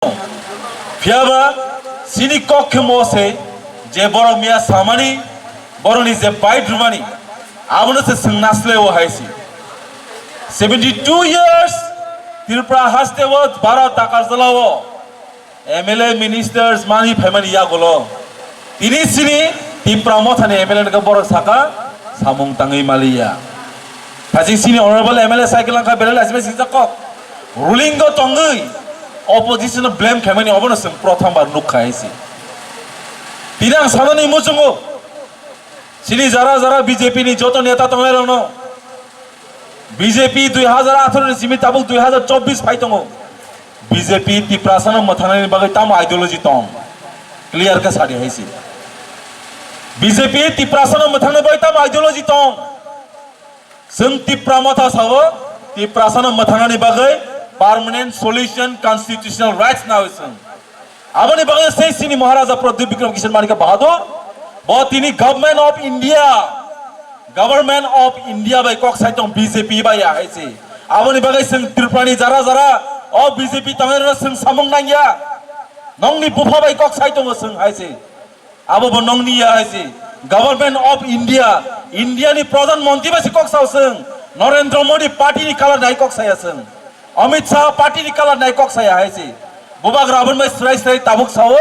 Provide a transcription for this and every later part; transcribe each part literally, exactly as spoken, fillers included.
Phiyaba chini kok khe mo se je borok miya samani, borokni je bait rwmani, abono se chwng nasleo hai se. Seventy two years Tripura haste o Bharat Agartala o M L A ministers mani phaimani yagulo tini chini Tipra Mothani M L A no borok saka samung tangwi maliya. Phajing chini honorable M L A cycle langkha belai lachima sijak kok. Ruling o tongwi opposition no blame khaimani obono chwng prothom bar nukha hai se. Tini ang sanani muchungo chini jara jara B J P ni joto neta tongnai rokno B J P dui hazar atharo ni simi tabuk dui hazar chobbish phai tongo. B J P Tiprasano mwthangnani bagwi tamo ideology tong? Clear khe sadi hai se. B J P Tiprasano mwthangna bagwi tamo ideology tong? Chwng Tipra Motha sao, Tiprasano mwthangnani bagwi permanent solution, constitutional rights nawi chwng. Aboni bagwi se chini Maharaja Pradyut Bikram Kishore Manikya Bahadur, bo tini Government of India, Government of India bai kok sai tong, B J P bai ya hai se. Aboni bagwi chwng Tripurani jara jara o B J P tongnairokno chwng samung nangya. Nongni bupha bai kok sai tongo chwng hai se. Abo bo nongni ya hai se. Government of India, India ni Pradhan Mantri bai se kok sao chwng. Narendra Modi party ni colour nai kok saya chwng. Amit Shah party ni colour nai kok saya hai se. Bubagra aboni bai srai srai tabuk sao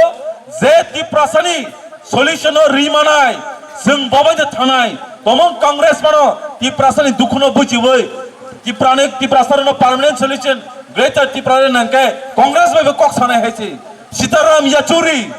je Tiprasani solution no ri manai, chwng bo bai de thanai. Tomong Congress mano Tiprasani dukhu no buchiwi Tiprani, Tiprasano permanent solution Greater Tripura nangkhe Congress bai bo kok sanai hai se. Sitaram Yachuri.